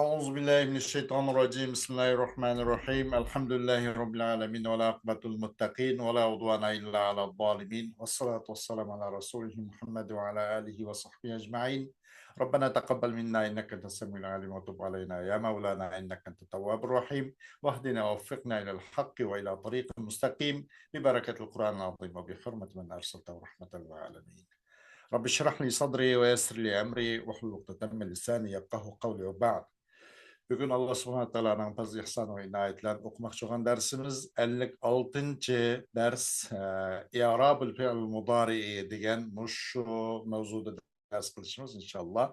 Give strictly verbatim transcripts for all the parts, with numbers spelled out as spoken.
أعوذ بالله من الشيطان الرجيم. بسم الله الرحمن الرحيم. الحمد لله رب العالمين، والعاقبة للمتقين، ولا عدوان إلا على الظالمين، والصلاة والسلام على رسوله محمد وعلى آله وصحبه أجمعين. ربنا تقبل منا إنك أنت السميع العليم، وتب علينا يا مولانا إنك أنت التواب الرحيم، واهدنا ووفقنا إلى الحق وإلى طريق مستقيم، ببركة القرآن العظيم وبحرمة من أرسلته رحمة للعالمين. رب اشرح لي صدري ويسر لي أمري واحلل عقدة من لساني يفقهوا قولي وبعد. بۈگۈن ئاللا سۇبھانەھۇ ۋە تائالانىڭ پەزلى ئىھسانى ۋە ئىنايىتى بىلەن ئوقۇماقچى بولغان دەرسىمىز ئەللىك ئالتىنچى دەرس، ئە، ئىئرابۇل فىئل مۇدارىئى دېگەن مۇشۇ مەۋزۇدا دەرس قىلىشىمىز ئىنشاللا.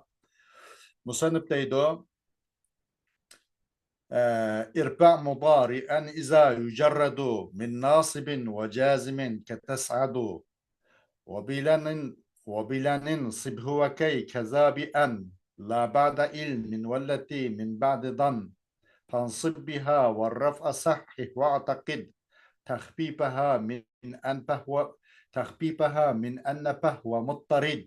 مۇسەننىپ دەيدۇ، ئە، ارفع مضارعا إذا يجرد من ناصب وجازم كتسعد. وبلن، وبلن صبه وكي كذا بأن، لا بعد إل من والتي من بعد ضن، فانصب بها والرفع صحح واعتقد تخفيفها من أن فهو، تخفيفها من أن فهو مضطرد.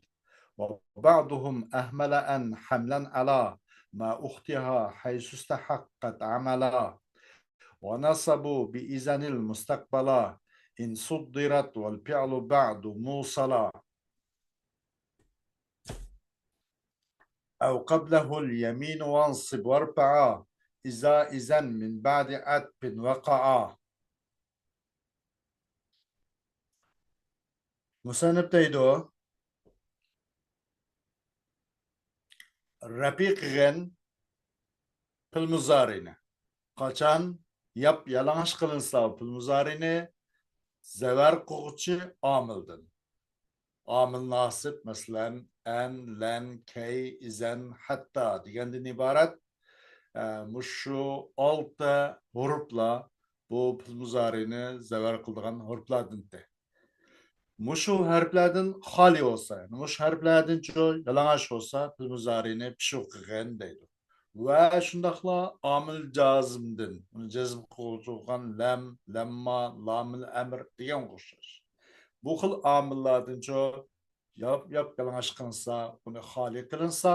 وبعضهم أهمل أن حملا على ما أختها حيث استحقت عملا. ونصبوا بإذا المستقبلا إن صدرت والفعل بعد موصلا. أو قبله اليمين وانصب وارفعا إذا إذا من بعد عطف وقعا. مۇسەننىپ دەيدۇ، رەپئى قىلغىن پېئىل مۇزارىنى. قاچان ياپ-يالىڭاچ قىلىنسا پېئىل مۇزارىنى، زەۋەر قىلغۇچى ئامىلدىن. ئامىل ناسىب، مەسىلەن، ئەن، لەن، كەي، ئىزەن، ھەتتا دېگەندىن ئىبارەت، ئە، مۇشۇ ئالتە ھۇرۇپلا بۇ پېئىل مۇزارىنى زەۋەر قىلىدىغان ھۇرۇپلاردىن. مۇشۇ ھەرپلەردىن خالىي بولسا، يەنى مۇشۇ ھەرپلەردىنچۇ يالىڭاچ بولسا، پېئىل مۇزارىنى پىشۇ قىلغىن دەيدۇ. ۋە شۇنداقلا ئامىل جازىمدىن، ئۇنى جەزم قىلغۇچى بولغان لەم، لەمما، لامىل ئەمر دېگەنگە ئوخشاش. بۇ خىل ئامىللاردىنچۇ ياپ-، ياپ-يالىڭاچ قىلىنسا، ئۇنى خالىي قىلىنسا،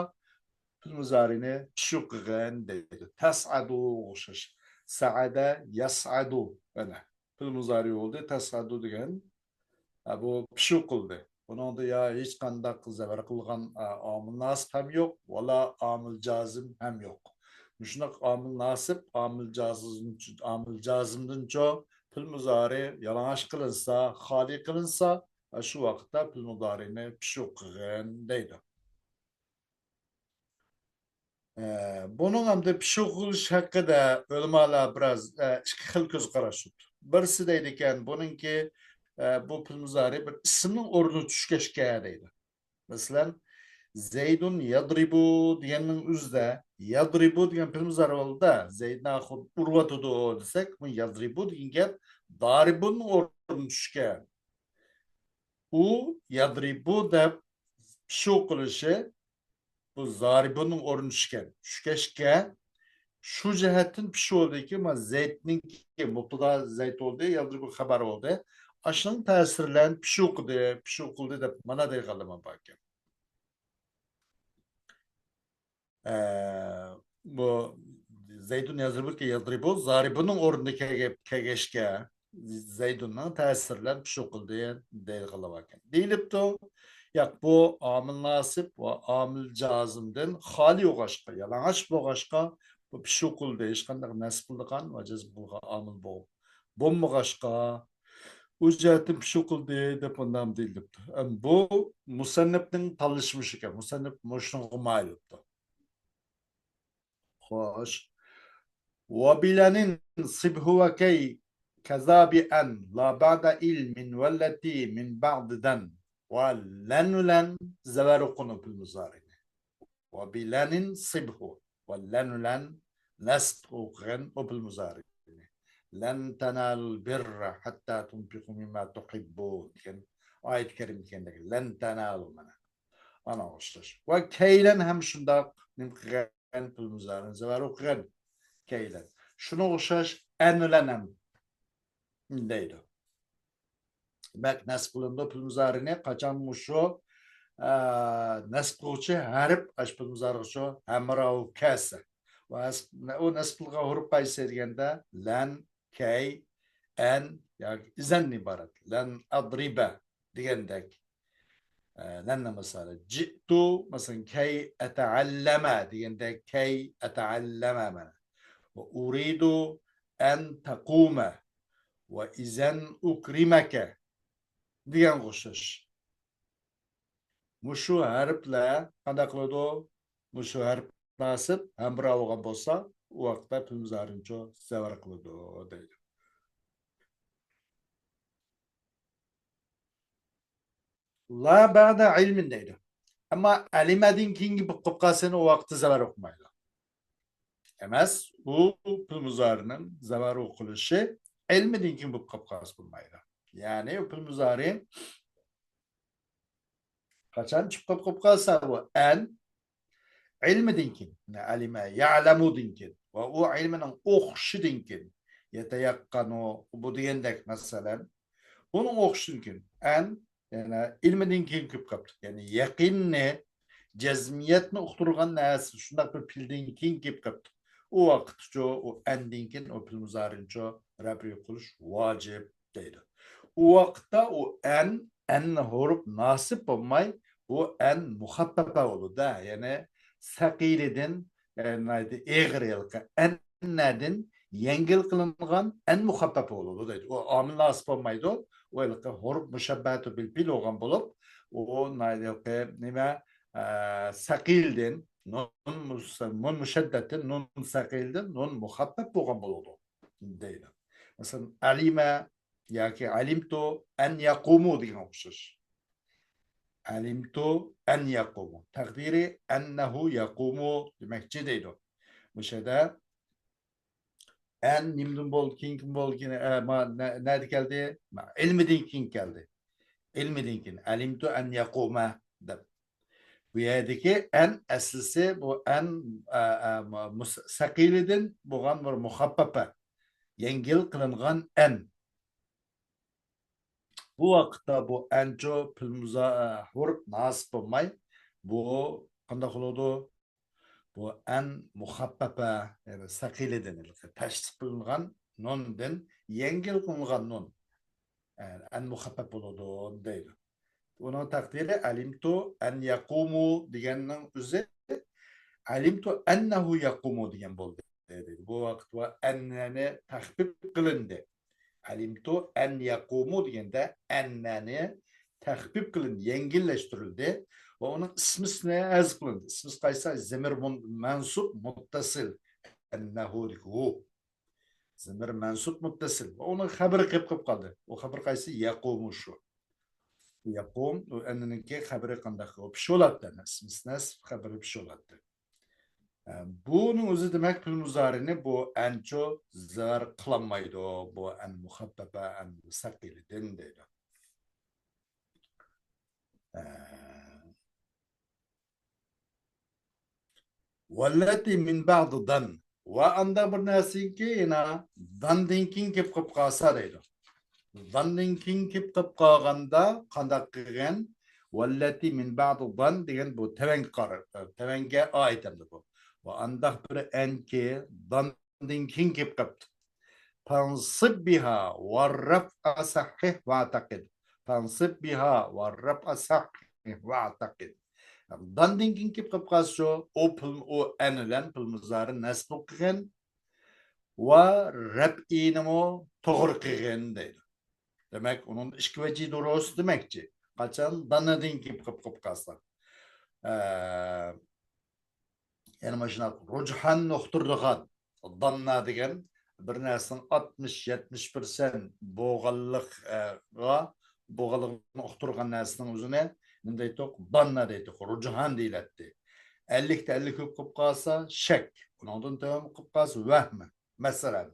پېئىل مۇزارىنى پىشۇ قىلغىن دەيدۇ. تەسئەدۇغا ئوخشاش. سەئەدە يەسئەدۇ. مانا، پېئىل مۇزارى بولدى، تەسئەدۇ دېگەن. ھە، بۇ پىشۇ قىلدى. بۇنىڭدا يا ھېچقانداق زەۋەر قىلغان، ئە، ئامىل ناسىب ھەم يوق، ۋالا ئامىل جازىم ھەم يوق. مۇشۇنداق ئامىل ناسىب، ئامىل جازىم، ئامىل جازىمدىنچۇ پېئىل مۇزارى يالىڭاچ قىلىنسا، خالىي قىلىنسا، ئە، شۇ ۋاقىتتا پېئىل مۇزارىنى پىشۇ قىلغىن دەيدۇ. ئە، بۇنىڭ ئەمدى پىشۇ قىلىش ھەققىدە ئۆلىمالار بىراز، ئە، ئىككى خىل كۆز قاراشتۇر. بىرسى دەيدىكەن، بۇنىڭكى، ئە، بۇ پېئىل مۇزارى بىر ئىسىمنىڭ ئورنىغا چۈشكەچكە دەيدۇ. مەسىلەن، زەيدۇن يەدرىبۇ دېگەننىڭ ئۆزىدە يەدرىبۇ دېگەن پېئىل مۇزارى بولدى-دە، زەيدنى ئاخىر ئۇرۇۋاتىدۇ دېسەك، بۇ يەدرىبۇ دېگەن گەپ دارىبۇننىڭ ئورنىغا چۈشكەن. ئۇ يەدرىبۇ دەپ پىشۇ قىلىشى بۇ زارىبۇننىڭ ئورنىدا چۈشكەن. چۈشكەچكە شۇ جەھەتتىن پىشۇ بولدىكى، ما زەيدنىڭكى مۇبتەدا زەيد بولدى، يەدرىبۇ خەۋەر بولدى. ئاشۇنىڭ تەسىرى بىلەن پىشۇ قىلدى، پىشۇ قىلدى دەپ مانا دەيدىغانلار باركەن. ئە، بۇ زەيدۇن يەزرىبۇكى يەزرىبۇ، زارىبۇنىڭ ئورنىدا كەلگە-، كەلگەچكە، زەيدۇننىڭ تەسىرى بىلەن پىشۇ قىلدى دەيدىغانلار باركەن. دېيىلىپتۇ. ياق، بۇ ئامىل ناسىب ۋە ئامىل جازىمدىن خالىي بولغاچقا، يالىڭاچ بولغاچقا، بۇ پىشۇ قىلدى، ھېچقانداق نەسب قىلىدىغان ۋە جەزم قىلىدىغان ئامىل بو-، بولمىغاچقا، ئۇ جەھەتتىن پىشۇ قىلدى دەپ مۇنداق دېيىلىپتۇ. ئەم، بۇ مۇسەننىپنىڭ تاللىشى مۇشۇ ئىكەن. مۇسەننىپ مۇشۇنىڭغا مايىل بوپتۇ. خوش. وبلن صبه وكي كذا بأن لا بعد إل من والتي من بعد دن. ۋە لەن بىلەن زەۋەر ئوقۇنۇڭ پېئىل مۇزارىنى. وبلن صبه. ۋە لەن بىلەن نەسب ئوقۇغىن ئۇ پېئىل مۇزارىنى. لن تنالوا البر حتى تنفقوا مما تحبون دېگەن ئايەت كەرىمدىكى لەن تنالوا مانا. ئانا ئوخشاش. ۋە كەيلەن ھەم شۇنداق نېمە قىلغان؟ پېئىل مۇزارىنى زەۋەر ئوقۇغان. كەيلەن. شۇنىڭغا ئوخشاش ئەن بىلەن ھەم دەيدۇ. دېمەك، نەسب قىلىنىدۇ پېئىل مۇزارىنى قاچان مۇشۇ، ئە، نەسب قىلغۇچى ھەرپ ئاشۇ پېئىل مۇزارىغا شۇ ھەمراھۇ كەلسە. ۋە ئەس-، ئۇ نەسب قىلغان ھۇرۇپ قايسى دېگەندە، لەن، كەي، ئەن ياكى ئىزەندىن ئىبارەت. لەن ئەضرىبە دېگەندەك. ئە، لەننىڭ مىسالى. جىئتۇ، مەسىلەن، كەي ئەتەئەللەمە دېگەندەك، كەي ئەتەئەللەمە مانا. ۋە ئۇرىدۇ ئەن تەقۇمە ۋە ئىزەن ئۇكرىمەكە دېگەنگە ئوخشاش. مۇشۇ ھەرپلەر قانداق قىلىدۇ؟ مۇشۇ ھەرپ مۇناسىپ ھەمراھ بولغان بولسا، ئۇ ۋاقىتتا پېئىل مۇزارىنچۇ زەۋەر قىلىدۇ دەيدۇ. لا بەئدە ئىلمىن دەيدۇ. ئەمما ئەلىمەدىن كېيىنكى بولۇپ قالسا، ئۇ ۋاقىتتا زەۋەر ئوقۇمايدۇ. ئەمەس، ئۇ پېئىل مۇزارىنىڭ زەۋەر ئوقۇلۇشى ئىلمىدىن كېيىن بولۇپ قالسا بولمايدۇ. يەنى ئۇ پېئىل مۇزارى قاچان چىقىپ قالسا، ئۇ ئەن ئىلمىدىن كېيىن، ئەلىمە يەلەمۇدىن كېيىن ۋە ئۇ ئىلمىنىڭ ئوخشىشىدىن كېيىن، يەتەيەققەنۇ بۇ دېگەندەك، مەسىلەن، ئۇنىڭ ئوخشىشىدىن كېيىن، ئەن يەنە ئىلمىدىن كېيىن كېلىپ قاپتۇ. يەنى يەقىننى، جەزمىيەتنى ئۇقتۇرغان نەرسە شۇنداق بىر پېئىلدىن كېيىن كېلىپ قاپتۇ. ئۇ ۋاقىتچۇ، ئۇ ئەندىن كېيىن ئۇ پېئىل مۇزارىنچۇ رەپئى قىلىش ۋاجىپ دەيدۇ. ئۇ ۋاقىتتا ئۇ ئەن، ئەن ھۇرۇپ ناسىب بولماي، ئۇ ئەن مۇخەپپەپە بولىدۇ. يەنى سەقىلىدىن، ئە، ناھايىتى ئېغىر ھېلىقى ئەننەدىن يەڭگىل قىلىنغان ئەن مۇخەپپەپە بولىدۇ دەيدۇ. ئۇ ئامىل ناسىب بولمايدۇ. ئۇ ھېلىقى ھۇرۇپ مۇشەببەتۇ بىل پېئىل بولغان بولۇپ، ئۇ ناھايىتى ھېلىقى نېمە، ئە، سەقىلدىن، نۇن مۇس-، نۇن مۇشەددەتتىن، نۇن سەقىلدىن، نۇن مۇخەپپەپ بولغان بولىدۇ دەيدۇ. مەسىلەن، ئەلىمە ياكى ئەلىمتۇ ئەن يەقۇمۇ دېگەن ئوخشاش. ئەلىمتۇ ئەن يەقۇمۇ. تەقدىرى ئەننەھۇ يەقۇمۇ دېمەكچى دەيدۇ. مۇشۇ يەردە ئەن نېمىدىن بولدى، كېيىن كىم بولدى، كېيىن، ئە، ما-، نە-، نەدە كەلدى؟ ما-، ئىلمىدىن كېيىن كەلدى. ئىلمىدىن كېيىن. ئەلىمتۇ ئەن يەقۇمە دەپ. بۇ يەردىكى ئەن ئەسلىسى بۇ ئەن، ئە، ئە، مۇ-، مۇس-، سەقىلىدىن بولغان بىر مۇخەپپەپە. يەڭگىل قىلىنغان ئەن. بۇ ۋاقىتتا بۇ ئەنچۇ پېئىل مۇزا-، ھۇرۇپ ناسىب بولماي، بۇ قانداق بولىدۇ؟ بۇ ئەن مۇخەپپەپە، يەنى سەقىلىدىن، تەشدىد قىلىنغان نۇندىن يەڭگىل قىلىنغان نۇن. ئەن مۇخەپپەپ بولىدۇ دەيدۇ. ئۇنىڭ تەقدىرى ئەلىمتۇ ئەن يەقۇمۇ دېگەننىڭ ئۆزى ئەلىمتۇ ئەننەھۇ يەقۇمۇ دېگەن بولدى. دەيدۇ. بۇ ۋاقىت ۋە ئەننەنى تەخپىپ قىلىندى. ئەلىمتۇ ئەن يەقۇمۇ دېگەندە ئەننەنى تەخپىپ قىلىندى، يەڭگىللەشتۈرۈلدى. ۋە ئۇنىڭ ئىسمىسىنى ھەزىپ قىلىندى. ئىسمىسى قايسى؟ زېمىر مۇن-، مەنسۇب مۇتتەسىل. ئەننەھۇ دېگەن ھۇ. زېمىر مەنسۇب مۇتتەسىل. ۋە ئۇنىڭ خەبىرى قېلىپ قېلىپ قالدى. ئۇ خەبىر قايسى؟ يەقۇمۇ شۇ. يەقۇم، ئۇ ئەننىنىڭكى خەبىرى قانداق؟ ئۇ پىشۇلاتتى. ئىسمىسى نەسب خەبىرى پىشۇلاتتى. ئە، بۇنىڭ ئۆزى دېمەك، پېئىل مۇزارىنى بۇ ئەنچۇ زەۋەر قىلالمايدۇ. بۇ ئەن مۇخەپپەپە، ئەن سەقىلىدىن دەيدۇ. ئە، ۋەللەتى مىن بەئدى دان. ۋە ئانداق بىر نەرسىكى، يەنە داندىن كېيىن كېلىپ قېلىپ قالسا دەيدۇ. داندىن كېيىن كېلىپ قېلىپ قالغاندا قانداق قىلغىن؟ ۋەللەتى مىن بەئدى دان دېگەن بۇ تەۋەنگە قارا-، تەۋەنگە ئائىت ئەمدى بۇ. ۋە ئانداق بىر ئەنكى داندىن كېيىن كېلىپ قېلىپتۇ. فانصب بها والرفع صحح واعتقد. فانصب بها والرفع صحح واعتقد. داندىن كېيىن كېلىپ قېلىپ قالسا شۇ، ئۇ پېئىل، ئۇ ئەن بىلەن پېئىل مۇزارى نەسب قىلغىن ۋە رەپئىنىمۇ توغرا قىلغىن دەيدۇ. دېمەك، ئۇنىڭ ئىككى ۋەجى دۇرۇس دېمەكچى. قاچان داننىدىن كېلىپ قېلىپ قالسا. ئە، يەنە مانا شۇنداق رۇجھاننى ئۇقتۇرىدىغان داننا دېگەن بىر نەرسىنىڭ ئاتمىش، يەتمىش پىرسەنت بولغانلىقىغا، بولغانلىقىنى ئۇقتۇرغان نەرسىنىڭ ئۆزىنى نېمە دەيتتۇق؟ داننا دەيتتۇق، رۇجھان دېيىلەتتى. ئەللىكتە ئەللىك بولۇپ قېلىپ قالسا، شەك. ئۇنىڭدىن تۆۋەن بولۇپ قېلىپ قالسا، ۋەھمى. مەسىلەن،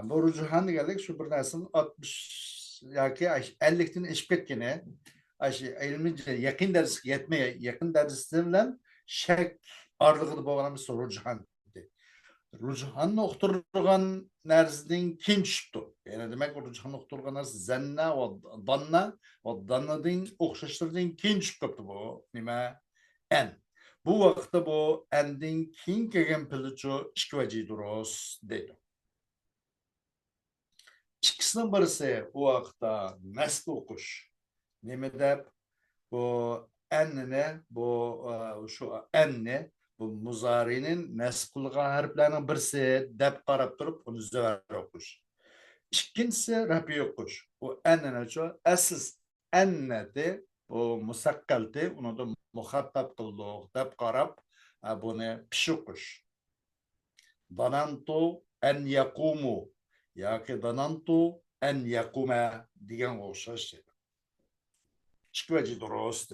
بۇ رۇجھان دېگەنلىك شۇ بىر نەرسىنىڭ ئاتمىش ياكى ئەللىكتىن ئېشىپ كەتكىنى، ئاشۇ ئىلمىي يېقىن دەرىجىسىگە يەتمەي، يېقىن دەرىجىسى بىلەن شەك ئارىلىقىدا بولغان بىر رۇجھان. رۇجھاننى ئۇقتۇرىدىغان نەرسىدىن كېيىن چۈشۈپتۇ. يەنى دېمەك، رۇجھاننى ئۇقتۇرىدىغان نەرسە زەننە ۋە داننا ۋە داننىدىن ئوخشاشلىرىدىن كېيىن چۈشۈپ قاپتۇ بۇ نېمە؟ ئەن. بۇ ۋاقىتتا بۇ ئەندىن كېيىن كەلگەن پېئىلچۇ ئىككى ۋەجى دۇرۇس دەيدۇ. ئىككىسىنىڭ بىرسى ئۇ ۋاقىتتا نەسب ئوقۇش. نېمە دەپ؟ بۇ ئەننى، بۇ، ئە، شۇ ئەننى، بۇ مۇزارىنى نەسب قىلغان ھەرپلەرنىڭ بىرسى دەپ قاراپ تۇرۇپ، ئۇنى زۆۋەر ئوقۇش. ئىككىنچىسى رەپئى ئوقۇش. ئۇ ئەننىچۇ ئەسلىس ئەننەتى، بۇ مۇسەققەلتى، ئۇنىڭدا مۇخەپپەپ قىلدۇق دەپ قاراپ، ئە، بۇنى پىش ئوقۇش. دانانتۇ ئەن يەقۇمۇ ياكى دانانتۇ ئەن يەقۇمە دېگەنگە ئوخشاش. ئىككى ۋەجى دۇرۇس.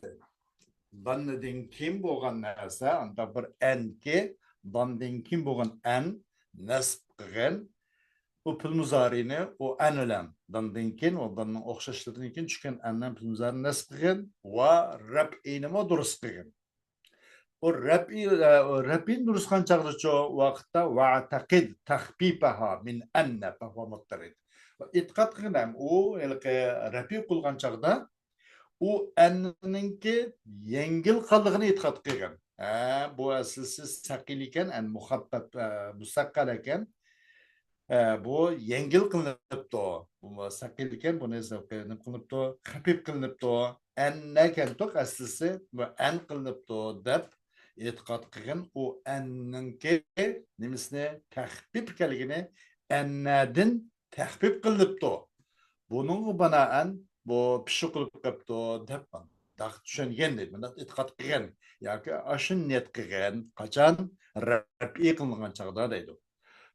داننىدىن كېيىن بولغان نەرسە، ئانداق بىر ئەنكى، داندىن كېيىن بولغان ئەن نەسب قىلغىن. ئۇ پېئىل مۇزارىنى ئۇ ئەن بىلەن، داندىن كېيىن، ئۇ داننىڭ ئوخشاشلىرىدىن كېيىن چۈشكەن ئەن بىلەن پېئىل مۇزارىنى نەسب قىلغىن ۋە رەپئىنىمۇ دۇرۇس قىلغىن. ئۇ رەپئى، ئە، ئۇ رەپئىنى دۇرۇس قىلغان چاغدىچۇ ۋاقىتتا ۋەتەقىد تەخپىپەھا مىن ئەننە فەھۇۋە مۇتتەرىد. ئېتىقاد قىلغىن ھەم ئۇ ھېلىقى رەپئى قىلغان چاغدا ئۇ ئەننىڭكى يەڭگىل قالدىغىنى ئېتىقاد قىلغىن. ھە، بۇ ئەسلىسى سەقىل ئىكەن، ئەن مۇخەپپەپ، ئە، مۇسەققەل ئىكەن. ئە، بۇ يەڭگىل قىلىنىپتۇ. بۇ سەقىل ئىكەن، بۇنى نېمە قىلىنىپتۇ؟ خەپىپ قىلىنىپتۇ. ئەننەكەنتۇق ئەسلىسى، بۇ ئەن قىلىنىپتۇ دەپ ئېتىقاد قىلغىن. ئۇ ئەننىڭكى نېمىسىنى؟ تەخپىپ ئىكەنلىكىنى، ئەننەدىن تەخپىپ قىلىنىپتۇ. بۇنىڭغا بىنائەن بۇ پىشۇ قىلىپ قېپتۇ دەپ مۇنداق چۈشەنگەن دەيدۇ، مۇنداق ئېتىقاد قىلغان ياكى ئاشۇ نىيەت قىلغان، قاچان رەپئى قىلىنغان چاغدا دەيدۇ.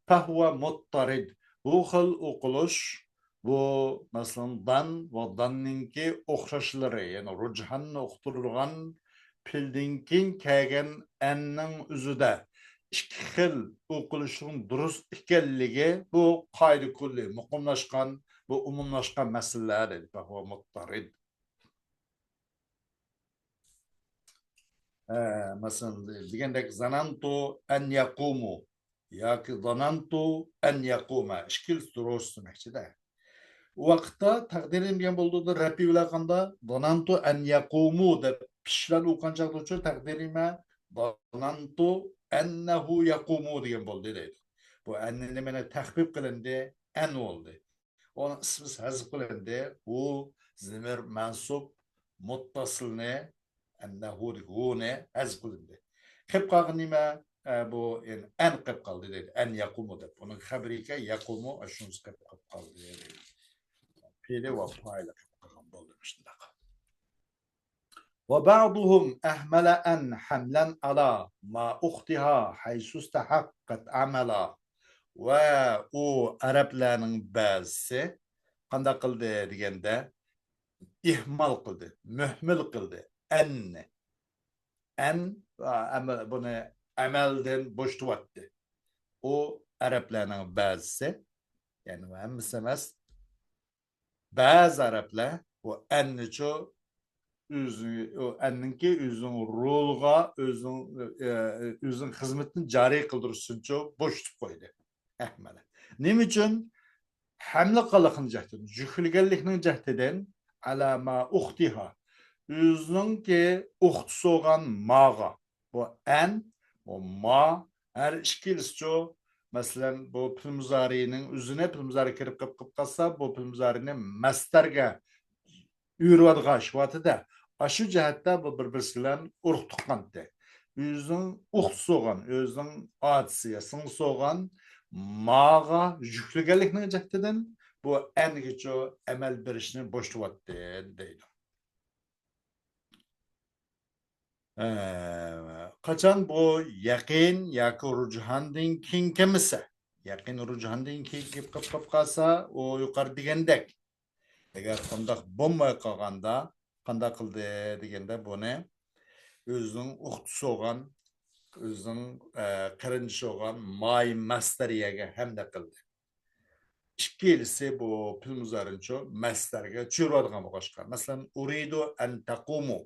پەھۇۋە مۇتتەرىد. بۇ خىل ئوقۇلۇش، بۇ، مەسىلەن، دان ۋە داننىڭكى ئوخشاشلىرى، يەنى رۇجھاننى ئۇقتۇرىدىغان پېئىلدىن كېيىن كەلگەن ئەننىڭ ئۆزىدە ئىككى خىل ئوقۇلۇشنىڭ دۇرۇس ئىكەنلىكى، بۇ قائىدە كۇللى، مۇقىملاشقان، بۇ ئومۇملاشقان مەسىلىلەر دەيدۇ. پەھۇۋە مۇتتەرىد. ئە، مەسىلەن، دېگەندەك، زانانتۇ ئەن يەقۇمۇ ياكى زانانتۇ ئەن يەقۇمە، ئىككىلىسى دۇرۇس دېمەكچىدە. ئۇ ۋاقىتتا تەقدىرىم دېگەن بولدى، رەپئى بىلەن قاندا، زانانتۇ ئەن يەقۇمۇ دەپ پىش بىلەن ئوقۇغان چاغدىچۇ تەقدىرىمە زانانتۇ ئەننەھۇ يەقۇمۇ دېگەن بولدى دەيدۇ. بۇ ئەننىنى مانا تەخپىپ قىلىندى، ئەن بولدى. ئۇنىڭ ئىسمى ھەزىپ قىلىندى. ئۇ زىمىر مەنسۇب مۇتتەسىلنى، ئەننەھۇ دېگەن ھۇنى ھەزىپ قىلىندى. قېلىپ قالغان نېمە؟ ئە، بۇ، يەنى ئەن قېلىپ قالدى دەيدۇ. ئەن يەقۇمۇ دەپ. ئۇنىڭ خەبىرىكەن يەقۇمۇ، ئاشۇنىسى قېلىپ، قېلىپ قالدى دەيدۇ. پېئىلى ۋە پائىلى قېلىپ قالغان بولدى مۇشۇنداق. وبعضهم أهمل أن حملا على ما أختها حيث استحقت عملا. ۋە ئۇ ئەرەبلەرنىڭ بەزىسى قانداق قىلدى دېگەندە، ئىھمال قىلدى، مۇھمىل قىلدى ئەننى. ئەن، ئە، ئەمە-، بۇنى ئەمەلدىن بوشىتىۋەتتى. ئۇ ئەرەبلەرنىڭ بەزىسى، يەنى ھەممىسى ئەمەس، بەزى ئەرەبلەر بۇ ئەننىچۇ ئۆزى، ئۇ ئەننىڭكى ئۆزىنىڭ رولىغا، ئۆزىنىڭ، ئە، ئۆزىنىڭ خىزمىتىنى جارى قىلدۇرۇشىنىچۇ بوشىتىپ قويدى. ئەھمەلە. نېمە ئۈچۈن؟ ھەملە قىلغانلىقنىڭ جەھىتىدىن، يۈكلىگەنلىكنىڭ جەھىتىدىن، ئەلە ما ئۇختىھا. ئۆزىنىڭكى ئۇختىسى بولغان ماغا. بۇ ئەن، بۇ ما، ھەر ئىككىلىسىچۇ، مەسىلەن، بۇ پېئىل مۇزارىنىڭ ئۆزىنى پېئىل مۇزارى كىرىپ قېلىپ، قېلىپ قالسا، بۇ پېئىل مۇزارىنى مەستەرگە ئۆرۈۋاتىدىغان ئىش ۋاقتىدا، ئاشۇ جەھەتتە بۇ بىر-بىرسى بىلەن ئۇرۇق تۇغقانتى. ئۆزىنىڭ ئۇختىسى بولغان، ئۆزىنىڭ ئاچىسى يا سىڭلىسى بولغان ماغا يۈكلىگەنلىكنىڭ جەھىتىدىن بۇ ئەنگىچۇ ئەمەل بېرىشنى بوشىتىۋەتتى دەيدۇ. ئە، قاچان بۇ يەقىن ياكى رۇجھاندىن كېيىن كەلمىسە، يەقىن رۇجھاندىن كېيىن كېلىپ قېلىپ قالسا، ئۇ يۇقىرى دېگەندەك، ئەگەر ئۇنداق بولماي قالغاندا، قانداق قىلدى دېگەندە، بۇنى ئۆزىنىڭ ئۇختىسى بولغان، ئۆزىنىڭ، ئە، قېرىندىشى بولغان ماي مەستەرىيەگە ھەملە قىلدى. ئىككىلىسى بۇ پېئىل مۇزارىنىچۇ مەستەرگە چۆرۈۋاتىدىغان بولغاچقا. مەسىلەن، ئۇرىدۇ ئەن تەقۇمۇ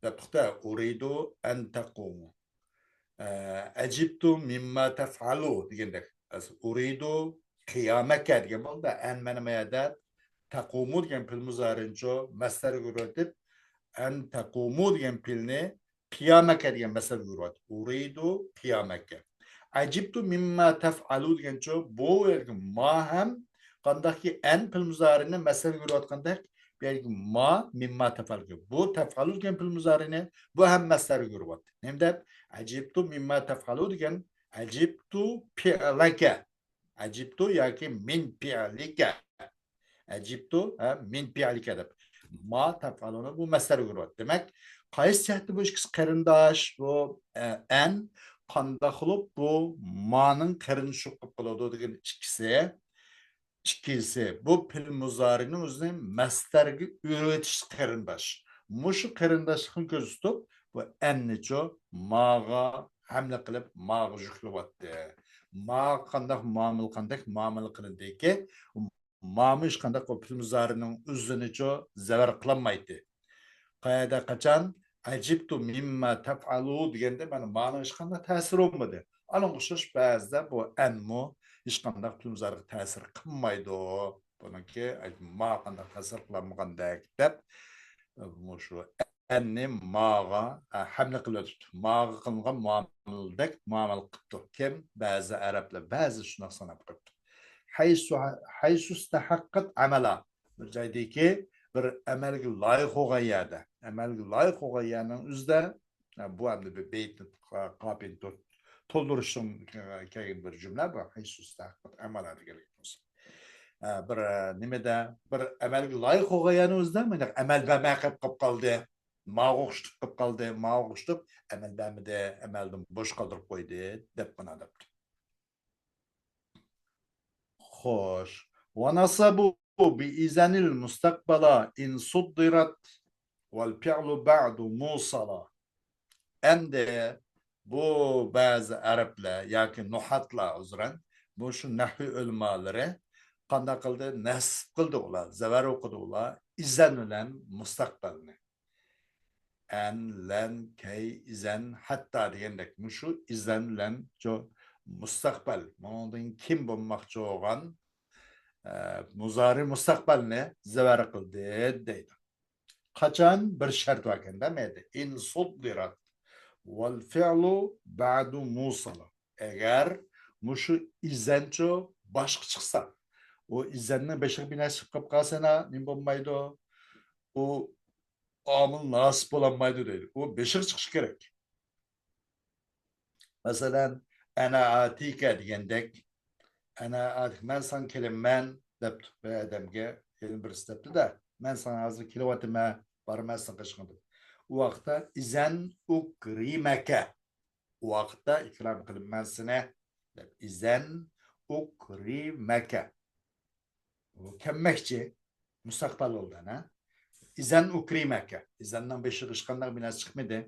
دەپتۇقتا، ئۇرىدۇ ئەن تەقۇمۇ. ئە، ئەجىبتۇ مىمما تەفئەلۇ دېگەندەك. ئۇرىدۇ قىيامەكە دېگەن بولدى. ئەن مانا ما يەردە تەقۇمۇ دېگەن پېئىل مۇزارىنىچۇ مەستەرگە ئۆرۈۋېتىپ، ئەن تەقۇمۇ دېگەن پېئىلنى قىيامەكە دېگەن مەسەلگە كۆرۈۋاتىدۇ. ئۇرىدۇ قىيامەكە. ئەجىبتۇ مىمما تەفئەلۇ دېگەنچۇ، بۇ يەردىكى ما ھەم قانداقكى ئەن پېئىل مۇزارىنى مەسەلگە كۆرۈۋاتقاندەك، بۇ يەردىكى ما مىمما تەفئەلۇ. بۇ تەفئەلۇ دېگەن پېئىل مۇزارىنى بۇ ھەم مەسەلگە كۆرۈۋاتىدۇ. نېمە دەپ؟ ئەجىبتۇ مىمما تەفئەلۇ دېگەن، ئەجىبتۇ پىئلەكە. ئەجىبتۇ ياكى مىن پىئلىكە. ئەجىبتۇ، ھە، مىن پىئلىكە دەپ. ما تەپئەلۇنى بۇ مەسەلگە كۆرۈۋاتىدۇ. دېمەك، قايسى جەھەتتە بۇ ئىككىسى قېرىنداش؟ بۇ، ئە، ئەن قانداق قىلىپ بۇ مانىڭ قېرىندىشى قىلىپ قالىدۇ دېگەن ئىككىسى. ئىككىنچىسى، بۇ پېئىل مۇزارىنىڭ ئۆزىنى مەستەرگە ئۆرۈۋېتىش قېرىنداش. مۇشۇ قېرىنداشلىقنى كۆرسىتىپ، بۇ ئەننىچۇ ماغا ھەملە قىلىپ، ماغا يۈكلىۋەتتى. ماغا قانداق مۇئامىلە، قانداق مۇئامىلە قىلىندىكى، مامۇ ھېچقانداق بۇ پېئىل مۇزارىنىڭ ئۆزىنىچۇ زەۋەر قىلالمايتتى. قەيەردە، قاچان؟ ئەجىبتۇ مىمما تەفئەلۇ دېگەندە، مانا مانىڭ ھېچقانداق تەسىرى بولمىدى. ئانىڭغا ئوخشاش بەزىدە بۇ ئەنمۇ ھېچقانداق پېئىل مۇزارىغا تەسىر قىلمايدۇ. بۇنىڭكى ما قانداق تەسىر قىلالمىغاندەك دەپ، مۇشۇ ئەننى ماغا، ئە، ھەملە قىلىۋېتىپتۇ. ماغا قىلغان مۇئامىلىدەك مۇئامىلە قىپتۇ. كىم؟ بەزى ئەرەبلەر، بەزى شۇنداق ساناپ قويۇپتۇ. ھەيسۇ، ھەيسۇ ئىستەھەققەت ئەمەلا. بىر جايدىكى بىر ئەمەلگە لايىق بولغان يەردە. ئەمەلگە لايىق بولغان يەرنىڭ ئۆزىدە، ئە، بۇ ئەمدى بىر بەيتنى، قا-، قاپىيىنى تول-، تولدۇرۇشتىن كەلگەن بىر جۈملە بۇ. ھەيسۇ ئىستەھەققەت ئەمەلا دېگەنلىك بولسا. ئە، بىر، ئە، نېمىدە، بىر ئەمەلگە لايىق بولغان يەرنىڭ ئۆزىدە مۇنداق ئەمەل بەرمەي قېلىپ قالدى. ماغا ئوخشىتىپ قېلىپ قالدى، ماغا ئوخشىتىپ ئەمەل بەرمىدى، ئەمەلدىن بوش قالدۇرۇپ قويدى، دەپ مانا دەپتۇ. خوش. ونصبوا بإذن المستقبل إن صدرت والفعل بعد موصلا. ئەمدى بۇ بەزى ئەرەبلەر ياكى نۇھاتلار، ئۇزرەن، بۇ شۇ نەھۋى ئۆلىمالىرى قانداق قىلدى؟ نەسب قىلدى ئۇلار، زەۋەر ئوقۇدى ئۇلار ئىزەن بىلەن مۇستەقبەلنى. ئەن، لەن، كەي، ئىزەن، ھەتتا دېگەندەك، مۇشۇ ئىزەن بىلەن شۇ مۇستەقبەل، مۇنىڭدىن كېيىن بولماقچى بولغان، ئە، مۇزارى مۇستەقبەلنى زەۋەر قىلدى دەيدۇ. قاچان؟ بىر شەرت باركەندە، مەيدە. إن صدرت والفعل بعد موصلا. ئەگەر مۇشۇ ئىزەنچۇ باشقا چىقسا، ئۇ ئىزەننىڭ بېشىغا بىنا چىقىپ قالسا، نېمە بولمايدۇ؟ ئۇ ئامىل ناسىب بولالمايدۇ دەيدۇ. ئۇ بېشىغا چىقىشى كېرەك. مەسىلەن، «ئەنە ئاتىكە» دېگەندەك، «ئەنە ئاتىكە، مەن ساڭا كېلىمەن» دەپتۇ بىر ئادەمگە، يەنە بىرسى دەپتۇ-دە، «مەن ساڭا ھازىر كېلىۋاتىمەن، بارىمەن سېنىڭ قېشىڭغا» دەپ. ئۇ ۋاقىتتا «ئىزەن ئۇكرىمەكە»، ئۇ ۋاقىتتا ئىكرام قىلىمەن سېنى دەپ، «ئىزەن ئۇكرىمەكە». ئۇ كەلمەكچى، مۇستەقبەل بولدى، ھە؟ «ئىزەن ئۇكرىمەكە». ئىزەننىڭ بېشىغا ھېچقانداق بىناسى چىقمىدى.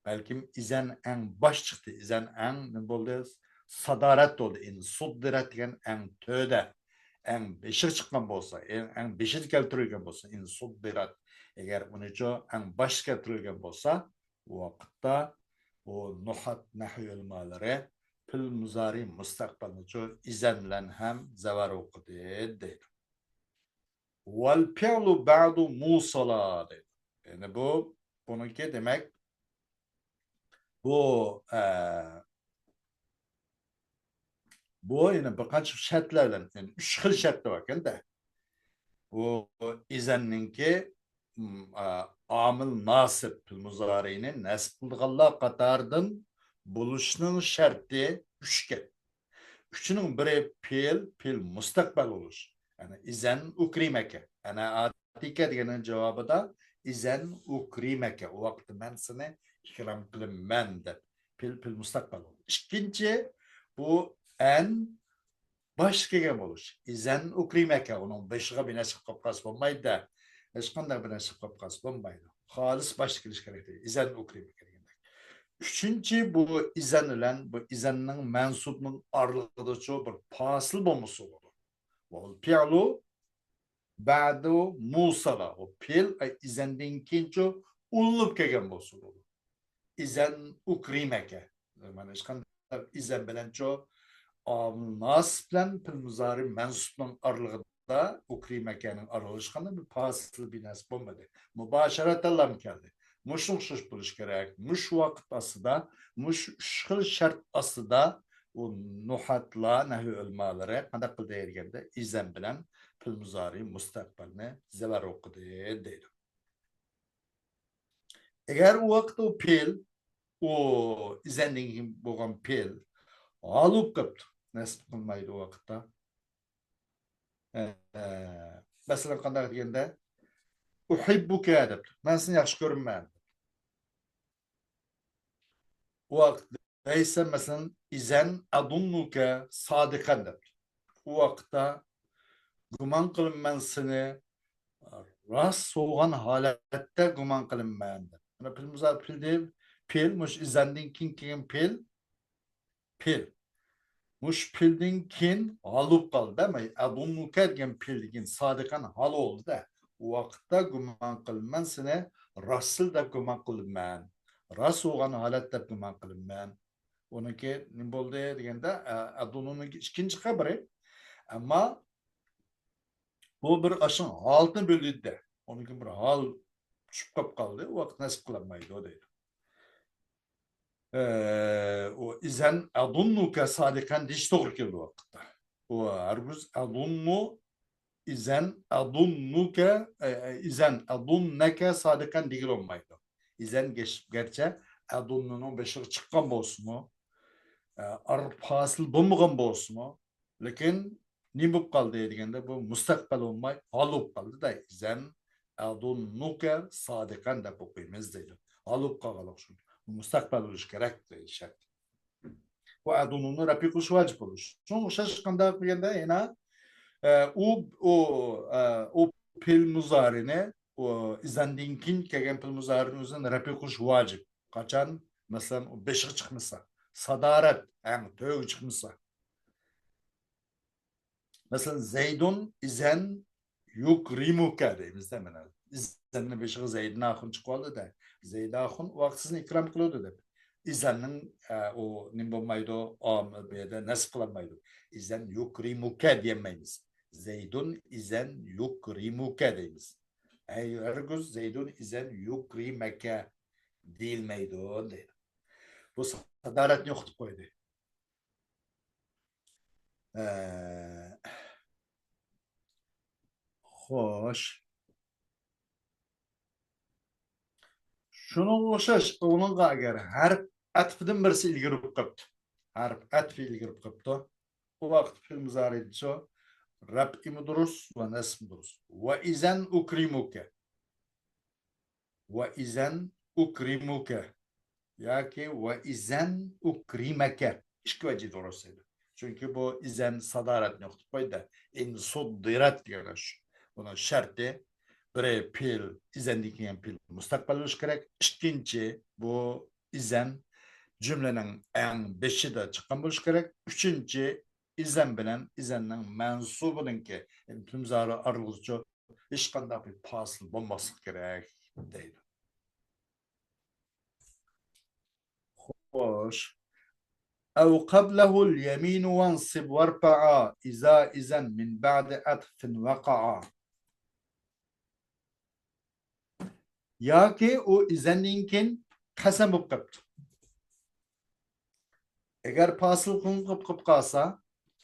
بەلكىم ئىزەن ئەڭ باش چىقتى. ئىزەن ئەڭ نېمە بولدى؟ سادارەت بولدى. «ئىن سۇددىرەت» دېگەن ئەڭ تۆدە، ئەڭ بېشىغا چىققان بولسا، ئەڭ، ئەڭ بېشىدا كەلتۈرۈلگەن بولسا، «ئىن سۇددىرەت». ئەگەر ئۇنىچۇ ئەڭ باشتا كەلتۈرۈلگەن بولسا، ئۇ ۋاقىتتا بۇ نۇھات، نەھۋ ئۆلىمالىرى پېئىل مۇزارى مۇستەقبەلنىچۇ ئىزەن بىلەن ھەم زەۋەر ئوقۇدى دەيدۇ. «والفعل بعد موصلا» دەيدۇ. يەنى بۇ، بۇنىڭكى دېمەك، بۇ، ئە، بۇ يەنە بىر قانچە شەرتلەر بىلەن، يەنى ئۈچ خىل شەرت باركەن-دە. بۇ ئىزەننىڭكى، م، ئا، ئامىل ناسىب پېئىل مۇزارىنى نەسب قىلىدىغانلار قاتارىدىن بولۇشنىڭ شەرتى ئۈچكەن. ئۈچىنىڭ بىرى پېئىل، پېئىل مۇستەقبەل بولۇش. يەنى «ئىزەن ئۇكرىمەكە». «ئەنە ئاتىكە» دېگەننىڭ جاۋابىدا «ئىزەن ئۇكرىمەكە». ئۇ ۋاقىتتا مەن سېنى ئىكرام قىلىمەن دەپ. پېئىل، پېئىل مۇستەقبەل بولدى. ئىككىنچى، بۇ «ئەن» باشتا كەلگەن بولۇش. «ئىزەن ئۇكرىمەكە»، ئۇنىڭ بېشىغا بىر نەرسە قىلىپ قالسا بولمايدۇ-دە. ھېچقانداق بىر نەرسە قىلىپ قالسا بولمايدۇ. خالىس باشتا كېلىش كېرەك دەيدۇ. «ئىزەن ئۇكرىمەكە» دېگەندەك. ئۈچىنچى، بۇ «ئىزەن» بىلەن بۇ «ئىزەننىڭ مەنسۇبنىڭ» ئارىلىقىدىچۇ بىر پاسىل بولمىسا بولىدۇ. «ۋەل پىئلۇ بەئدۇ مۇسەلە». ئۇ پېئىل، ئەي، «ئىزەن»دىن كېيىنچۇ ئۇلىنىپ كەلگەن بولسا بولىدۇ. «ئىزەن ئۇكرىمەكە». مانا ھېچقانداق «ئىزەن» بىلەنچۇ ئامىل ناسىب بىلەن پېئىل مۇزارى مەنسۇبنىڭ ئارىلىقىدا «ئۇكرىمەكەنىڭ» ئارىلىشقاندا بىر پاسىل بىناسى بولمىدى. مۇباشىرەتەنلا كەلدى. مۇشۇنىڭغا ئوخشاش بولۇشى كېرەك. مۇشۇ ۋاقىت ئاستىدا، مۇشۇ ئۈچ خىل شەرت ئاستىدا ئۇ نۇھاتلار، نەھۋ ئۆلىمالىرى قانداق قىلدى دېگەندە، ئىزەن بىلەن پېئىل مۇزارى مۇستەقبەلنى زەۋەر ئوقۇدى دەيدۇ. ئەگەر ئۇ ۋاقىتتا ئۇ پېئىل، ئۇ ئىزەندىن كېيىن بولغان پېئىل ھال بولۇپ قاپتۇ، نەسب قىلمايدۇ ئۇ ۋاقىتتا. ئە، مەسىلەن، قانداق دېگەندە، «ئۇھىببۇكە» دەپتۇ، «مەن سېنى ياخشى كۆرىمەن.» ئۇ ۋاقىت دەيسە، مەسىلەن، «ئىزەن ئەزۇننۇكە سادىقەن» دەپتۇ. ئۇ ۋاقىتتا «گۇمان قىلىمەن سېنى راست بولغان ھالەتتە گۇمان قىلىمەن» دەپ. مانا پېئىل مۇزارى، پېئىل دېيىپ، پېئىل، مۇشۇ ئىزەندىن كېيىن كەلگەن پېئىل، پېئىل. مۇشۇ پېئىلدىن كېيىن ھال بولۇپ قالدى. مانا «ئەزۇننۇكە» دېگەن پېئىلدىن كېيىن سادىقەن ھال بولدى-دە. ئۇ ۋاقىتتا «گۇمان قىلىمەن سېنى راستلا دەپ گۇمان قىلىمەن. راست بولغان ھالەت دەپ گۇمان قىلىمەن.» ئۇنىڭكى نېمە بولدى دېگەندە، ئە، ئەزۇننۇنىڭكى ئىككىنچى خەۋىرى. ئەمما بۇ بىر ئاشۇ ھالەتنى بىلدۈردى. ئۇنىڭكى بىر ھال چۈشۈپ قاپ قالدى. ئۇ ۋاقىت نەسب قىلالمايدۇ دەيدۇ. ئە، ئۇ «ئىزەن ئەزۇننۇكە سادىقەن» دېيىش توغرا كېلىدۇ ۋاقىتتا. ئۇ ھەرگىز «ئەزۇننۇ، ئىزەن ئەزۇننۇكە، ئە، ئە، ئىزەن ئەزۇننەكە سادىقەن» دېگىلى بولمايدۇ. «ئىزەن» گەش-، گەرچە «ئەزۇننۇنىڭ» بېشىغا چىققان بولسىمۇ، ئە، ئارا پاسىل بولمىغان بولسىمۇ، لېكىن نېمە بولۇپ قالدى دېگەندە، بۇ مۇستەقبەل بولماي، ھال بولۇپ قالدى-دە. «ئىزەن ئەزۇننۇكە سادىقەن» دەپ ئوقۇيمىز دەيدۇ. ھال بولۇپ قالغانلىقى ئۈچۈن مۇستەقبەل بولۇشى كېرەك دەيدۇ شەرت. بۇ «ئەزۇننۇنى» رەپئى قىلىش ۋاجىپ بولۇش. شۇنىڭغا ئوخشاش قانداق دېگەندە، يەنە، ئە، ئۇ، ئۇ، ئە، ئۇ پېئىل مۇزارىنى، ئۇ ئىزەندىن كېيىن كەلگەن پېئىل مۇزارىنى ئۆزىنى رەپئى قىلىش ۋاجىپ. قاچان، مەسىلەن، ئۇ بېشىغا چىقمىسا، سادارەت، ئەڭ تۆگە چىقمىسا. مەسىلەن، «زەيدۇن ئىزەن يۇكرىمۇكە» دەيمىز-دە، مانا. ئىزەننىڭ بېشىغا زەيدۇن ئاخۇن چىقىۋالدى-دە. زەيدۇن ئاخۇن ۋاقىت سىزنى ئىكرام قىلىدۇ دەپ. ئىزەننىڭ، ئە، ئۇ نېمە بولمايدۇ، ئامىل بۇ يەردە نەسب قىلالمايدۇ. «ئىزەن يۇكرىمۇكە» دېيەلمەيمىز. «زەيدۇن ئىزەن يۇكرىمۇكە» دەيمىز. ھەي، ھەرگىز «زەيدۇن ئىزەن يۇكرىمەكە» دېيىلمەيدۇ دەيدۇ. بۇ سادارەتنى يوقىتىپ قويدى. ئە، خوش. شۇنىڭغا ئوخشاش، ئۇنىڭغا ئەگەر ھەرپ ئەتپىدىن بىرسى ئىلگىرى بولۇپ قاپتۇ. ھەرپ ئەتپى ئىلگىرى بولۇپ قاپتۇ. ئۇ ۋاقىت پېئىل مۇزارىدىچۇ؟ رەپئىمۇ دۇرۇس ۋە نەسبمۇ دۇرۇس. «ۋە ئىزەن ئۇكرىمۇكە». «ۋە ئىزەن ئۇكرىمۇكە» ياكى «ۋە ئىزەن ئۇكرىمەكە». ئىككى ۋەجىدە دۇرۇس دەيدۇ. چۈنكى بۇ «ئىزەن» سادارەتنى يوقىتىپ قويدى. «ئىن سۇددىرەت» دېگەن شۇ. بۇنىڭ شەرتى، بىرى پېئىل، ئىزەندىن كېيىن پېئىل مۇستەقبەل بولۇشى كېرەك. ئىككىنچى، بۇ «ئىزەن» جۈملىنىڭ ئەڭ بېشىدا چىققان بولۇشى كېرەك. ئۈچىنچى، «ئىزەن» بىلەن «ئىزەننىڭ مەنسۇبىنىڭكى» پېئىل مۇزارى ئارىلىقىچۇ ھېچقانداق بىر پاسىل بولماسلىقى كېرەك دەيدۇ. خوش. «ئەۋ قەبلەھۇل يەمىنۇ ۋەنسىب ۋەرفەئا ئىزا ئىزەن مىن بەئدى ئەتفىن ۋەقەئا». ياكى ئۇ ئىزەندىن كېيىن قەسەم بولۇپ قاپتۇ. ئەگەر پاسىل قىلىنىپ قېلىپ قالسا،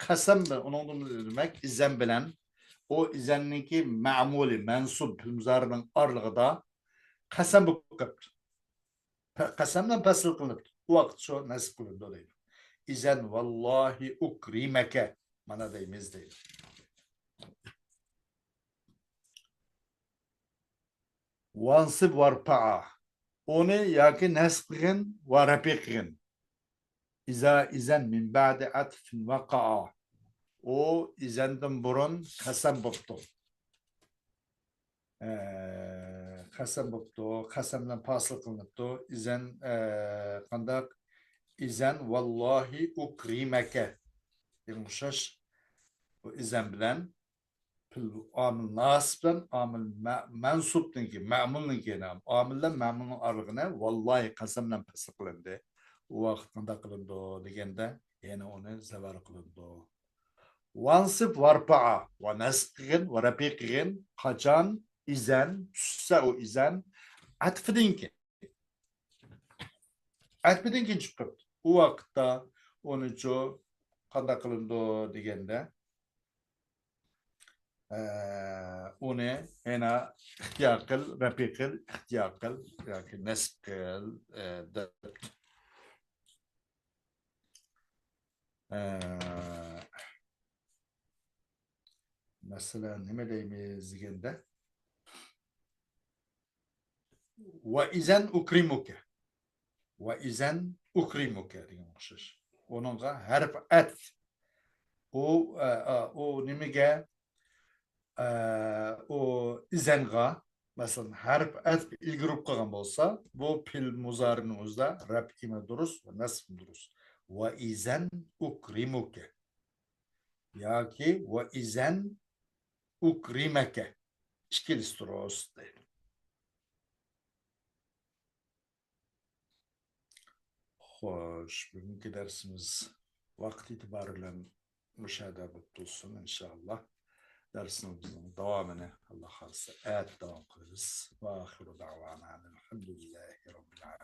قەسەم بىلەن، ئۇنىڭدىن دېمەك، ئىزەن بىلەن، ئۇ ئىزەننىڭكى مەمۇلى، مەنسۇب پېئىل مۇزارىنىڭ ئارىلىقىدا قەسەم بولۇپ قاپتۇ. پە-، قەسەم بىلەن پەسىل قىلىنىپتۇ. ئۇ ۋاقىت شۇ نەسب قىلىنىدۇ دەيدۇ. «ئىزەن ۋاللاھى ئۇكرىمەكە» مانا دەيمىز دەيدۇ. «ۋەنسىب ۋەرفەئا». ئۇنى ياكى نەسب قىلغىن ۋە رەپئى قىلغىن. «ئىزا ئىزەن مىن بەئدى ئەتفىن ۋەقەئا». ئۇ ئىزەندىن بۇرۇن قەسەم بوپتۇ. ئە، قەسەم بوپتۇ. قەسەم بىلەن پاسىل قىلىنىپتۇ. ئىزەن، ئە، قانداق؟ «ئىزەن ۋاللاھى ئۇكرىمەكە» دېگەن ئوخشاش. بۇ ئىزەن بىلەن پېئىل ئامىل ناسىب بىلەن ئامىل مە-، مەنسۇبنىڭكى، مەمۇلنىڭكى، يەنى ئامىل بىلەن مەمۇلنىڭ ئارىلىقىنى ۋاللاھى قەسەم بىلەن پەسىل قىلىندى. ئۇ ۋاقىت قانداق قىلىنىدۇ دېگەندە، يەنە ئۇنى زەۋەر قىلىنىدۇ. «ۋەنسىب ۋەرفەئا» ۋە نەسب قىلغىن ۋە رەپئى قىلغىن. قاچان؟ «ئىزەن» چۈشسە، ئۇ ئىزەن ئەتفىدىن كېيىن. ئەتپىدىن كېيىن چۈشۈپ قاپتۇ. ئۇ ۋاقىتتا ئۇنىچۇ قانداق قىلىنىدۇ دېگەندە، ئە، ئۇنى يەنە ئىختىيار قىل، رەپئى قىل، ئىختىيار قىل ياكى نەسب قىل، ئە، دەپ. ئە، مەسىلەن، نېمە دەيمىز دېگەندە، ۋە ئىزەن ئۇكرىمۇكە. ۋە ئىزەن ئۇكرىمۇكە دېگەن ئوخشاش. ئۇنىڭغا ھەرپ ئەتف. ئۇ، ئە، ئە، ئۇ نېمىگە؟ ئە، ئۇ ئىزەنغا، مەسىلەن، ھەرپ ئەتف ئىلگىرى بولۇپ قالغان بولسا، بۇ پېئىل مۇزارىنىڭ ئۆزىدە رەپئىمۇ دۇرۇس ۋە نەسبمۇ دۇرۇس. ۋە ئىزەن ئۇكرىمۇكە. ياكى ۋە ئىزەن ئۇكرىمەكە. ئىككىلىسى دۇرۇس دەيدۇ. خوش، بۈگۈنكى دەرسىمىز ۋاقىت ئېتىبارى بىلەن مۇشۇ يەردە بولۇپ تۇرسۇن، ئىنشائاللا. دەرسىمىزنىڭ داۋامىنى، ئاللا خالىسا، ئەتە داۋام قىلىمىز. ۋە ئاخىرۇ دەۋانا ئەنىل ھەمدۇلىللاھى رەببىل ئالەمىن.